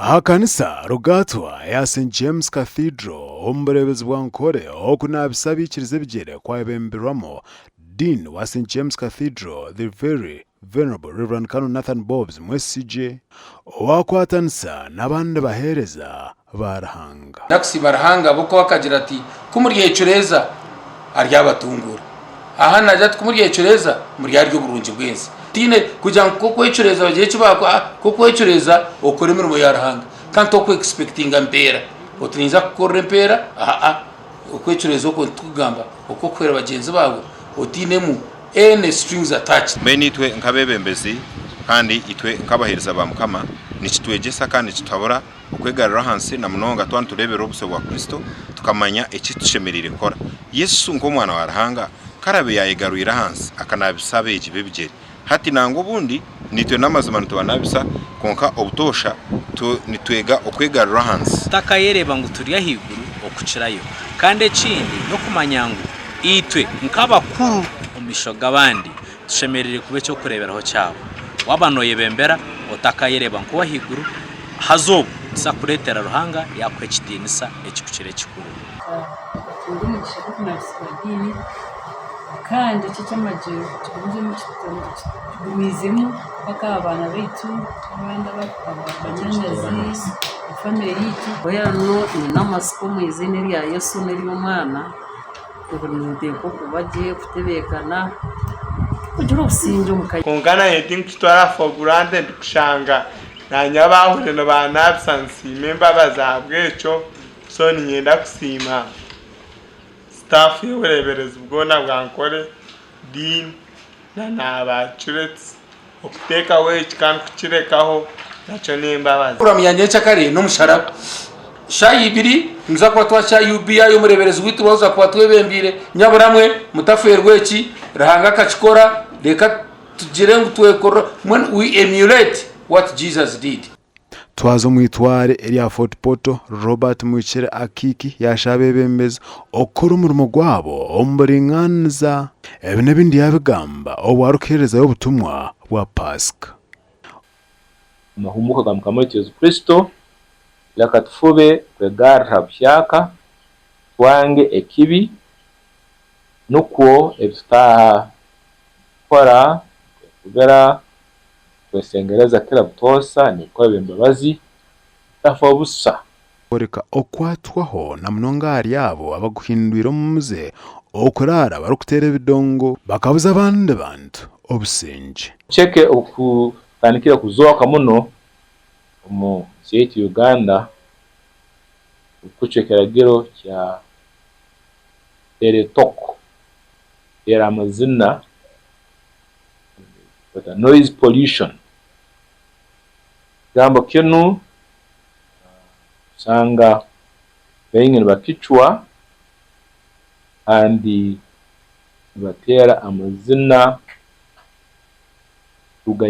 Aha kanisa Rugatwa eya St James Cathedral omu bureebezi bwa Nkore okunaabisa abaikiriza ebigyere kwayebemberwamu Dean wa St James Cathedral The Very Venerable Rev Canon Nathan Bobbs Mwesigye owakwatanisa n'abandi baheereza ba Ruhanga. Nakusiima Ruhanga ahabw'okuba akagira ati, Ku muryecureeza, aryabatunguura. Aha naagira ati, Ku muryecureeza, muryarya oburungi bw'ensi. Tihaine kugira ngu k'okwecureeza bagire eki baakora, aa, k'okwecureeza okore emirimo ya Ruhanga kandi tokwekisipekitinga mpeera oti ninza kukukorera empeera, aa, okwecureeza okwo nitukugamba okw'okuhwera bagyenzi baawe otainemu any strings attached. Mbwenu itwe nk'abeebembezi kandi itwe nk'abaheereza ba Mukama, nikitwegyesa kandi nikituhabura okwegarura ahansi na munonga twaba nitureeberera obuso bwa Kristo tukamanya eki tushemereire kukora. Yesu nk'Omwana wa Ruhanga ku araabe yaayegarwire ahansi akanaabisa abeegi be ebigyere, hati nangwa obundi naitwe n'amazima nitubanaabisa kwonka obutoosha nitwega okwegarura ahansi. Tutakayereeba ngu turi ahaiguru okukirayo. Kandi ekindi n'okumanya ngu itwe nk'abakuru omu maisho g'abandi tushemereire kuba eky'okureeberaho kyabo. Waaba nooyebembera otakayereeba nk'ow'ahaiguru, haza obwo nikiza kureetera Ruhanga yaakuha ekitiinisa ekirikukira ekikuru. Nkatunga omugisha gw'okunabisibwa diini kandi eki eky'amagyero kigumiizemu mpaka aha baana baitu n'abandi banyaanyazi, famire yaitu. Mbwenu nyine amatsiko omu eiziina erya Yesu n'ery'omwana ngu ninteekwa kuba gye, kutebeekana, kugira obusingye omu ka. Kwonka naanye tinkukitwara for granted kushanga naanye abaahurire nibanabisa nsiima embabazi ahabw'ekyo so niinyenda kusiima staff y'obureeberezi bwona bwa Ankole, Dean na n'aba curates okuteekaho eki kandi kukirekaho nakyo n'embabazi. Puroguraamu ya nyencakare n'omusharaba. Shaaha ibiri nituza kuba twakira UBI omureeberezi waitu Rwoza kuba atwebembeire. Nyaburamwe mutafeerwa eki, Ruhanga akakikora, reka tugire ngu twekorera, mbwenu we emulate what Jesus did. Twaza omu itware erya Fort Portal, Robert Mwikire Akiiki yaashaba abeebembezi okukora omurimo gwabo omu buringaaniza. Ebi n'ebindi yaabigamba obu arikuheerezayo obutumwa bwa Paasika. Amahumuuka ga Mukama waitu Yesu Kristo, leka tufube kwegarra buhyaka, twange ekibi, nukwo ebi tutaaha kukora, kwefubira, kwesengereza kira butoosa, n'ebikorwa by'embabazi, tutafa busa. Kworeka okwatwaho na munonga ahari abo abaguhindwire omu muze okuraara barikuteera ebidongo bakabuza abandi bantu obusingye. Obuceke obukutandikire kuzooka muno omu nsi yaitu Uganda obukucwa ekiragiro kya Teretoko kuteera amazina noise pollution. Ekigambo kinu osanga baingi nibakicwa kandi nibateera amazina kuruga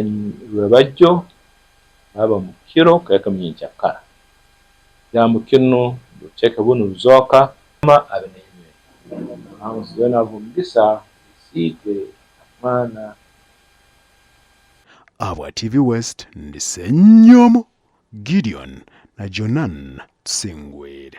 rwebagyo kuraba omu kiro kuhika nyenkyakara. Ekigambo kinu obuceke bunu nibuzooka. Mukama abe nainywe. Ruhanga yoona abahe omugisa, Isiitwe na Mwana. Ahabwa TV West, ndi Ssenyomo Gideon na Jonan Tusingwire.